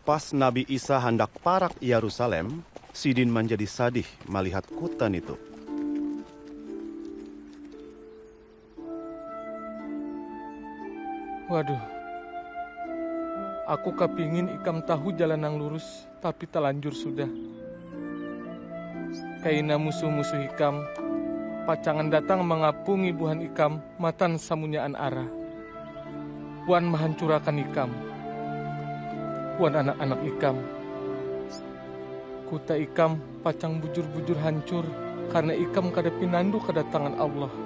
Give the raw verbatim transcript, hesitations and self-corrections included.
Pas Nabi Isa handak parak Yerusalem, sidin manjadi sadih malihat kuta nitu. Waduh, aku kapingin ikam tahu jalan nang lurus, tapi talanjur sudah. Kaina musuh-musuh ikam, pacangan datang mangapungi buhan ikam matan samunyaan arah. Wan mahancurakan ikam, wan anak-anak ikam. Kuta ikam pacang bujur-bujur hancur karena ikam kada pinandu kadatangan Allah.